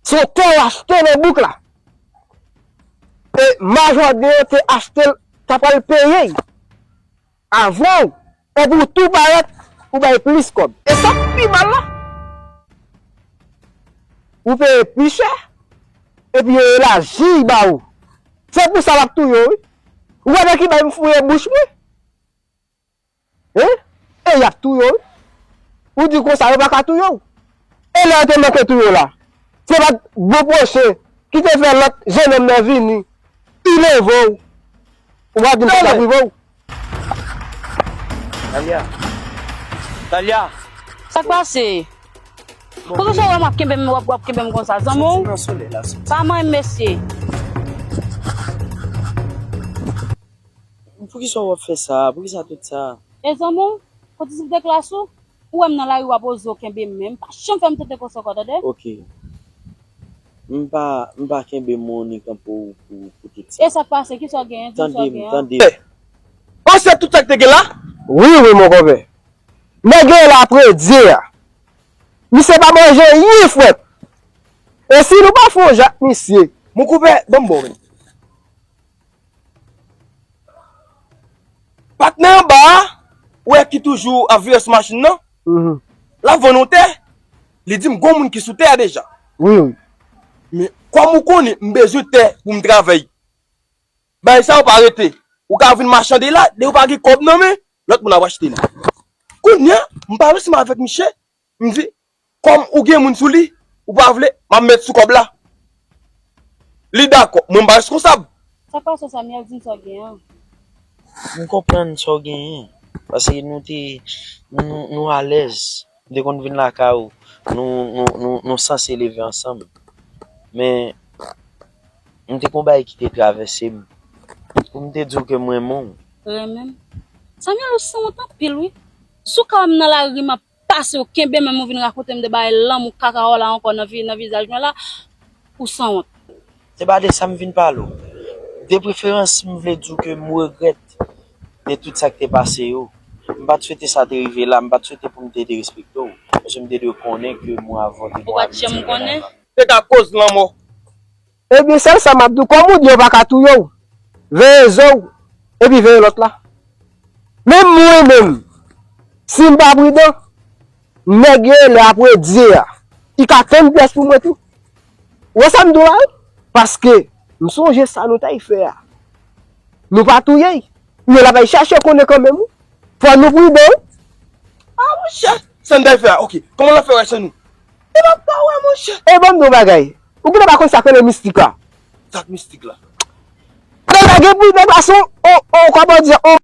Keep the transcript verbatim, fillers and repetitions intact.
Se yon tè w achte nan bouk la. E majòdè yo te achte l, ta pral peye y avan w. Epi w tou parèt, ou bay plis kòb. E sa k pi mal la, ou peye pi chè, epi yo elaji y ba ou. Se pou sa l ap touye w, wi. Ou wè nan ki bay m fouye bouch mwen? Hein? E y ap touye w, wi. Ou di konsa, yo pa ka touye w. E lè yo te manke touye w la, se pa t gwo pwochen ki te fè lòt jennonm nan vini, li leve w. Ou pa di m sa t ap rive w. Talia. Talia. Sa k pase? Poukisa w wè m ap kenbe m, w ap, w ap kenbe m konsa? Zanmi w? Pa manyen m, mesye. Poukisa w ap fè sa? Poukisa tout sa? E zanmi w? Kote ti de klas ou? Ou wè m nan lari w ap oze w kenbe m, men m pa janm fè m tenten konsa ankò, tande? Ok. M pa, m pa kenbe m ni kanpe w pou, pou tout sa. E sa k pase? Kisa w genyen? Di m sa w genyen. Tande m, tande m. Ou se tout sa k te gen la? Wi, wi, mon konpè. Nèg yo la ap redi a. Misye pa manje anyen, frèt. E si nou pa fè yon jan ak misye? Mon konpè, ban m ba w, men. Patnè anba a, ou wè ki toujou ap vire sou machin nan, mhm, l ap vann yon tè, li di m gon moun ki sou tè a deja. Wi, wi. Men, kòm ou konnen, m bezwen tè pou m travay. Bagay sa yo pa rete. Ou ka vin machande la, depi ou pa gen kòb nan men, lòt moun ap achte l. Kounye a, m pale ansanm avèk misye, m di, kòm ou gen moun sou li, ou pa vle, m ap met sou kòb la. Li dakò, mwen m pa reskonsab. Sa k pase Samuel, di m sa w genyen an. M konprann sa w genyen, paske nou te, nou, nou alèz. M te konn vin lakay ou, nou, nou, nou, nou sanse leve ansanm. Men, m te gon bagay ki te travèse m. Pou m te di w ke m renmen w. Renmen m? Samuel, ou sanwont anpil, wi. Si w ka wè m nan lari, m ap pase, w kenbe men m, ou vin rakonte m de bagay lanmou kaka w la ankò nan vi-, nan vizaj mwen la, ou sanwont. Se pa de sa m vin pale w. De preferans, m vle di w ke m regrèt de tout sa k te pase yo. M pa t swete sa te rive la, m pa t swete pou m te derespekte w. Paske m te dwe konnen ke mwen avè w te gon amiti nan live la. Se ka koz lanmò. Ebyen, sèl sa m ap di w, kòm ou di yo pa ka touye w, veye zo w, epi veye lòt la. Men mwen menm, si m pa pridan, nèg yo lè ap redi a, li ka tann pyès pou mwen tou. Ou wè sa m di w la, wi? Paske m sonje sa nou t al fè a. Nou pa touye l. Men l ap al chache konnen kanmenm, wi. Fò nou pridan, wi. Ah, monchè, sa n t al fè a, ok. Kòman l ap fè wè san nou? Li p ap ka wè, monchè. E ban m di w yon bagay. Ou genlè pa konn sa k rele mistik la. Sa k mistik la? Nèg la gen pou l pase yon, yon, yon, kòman di, yon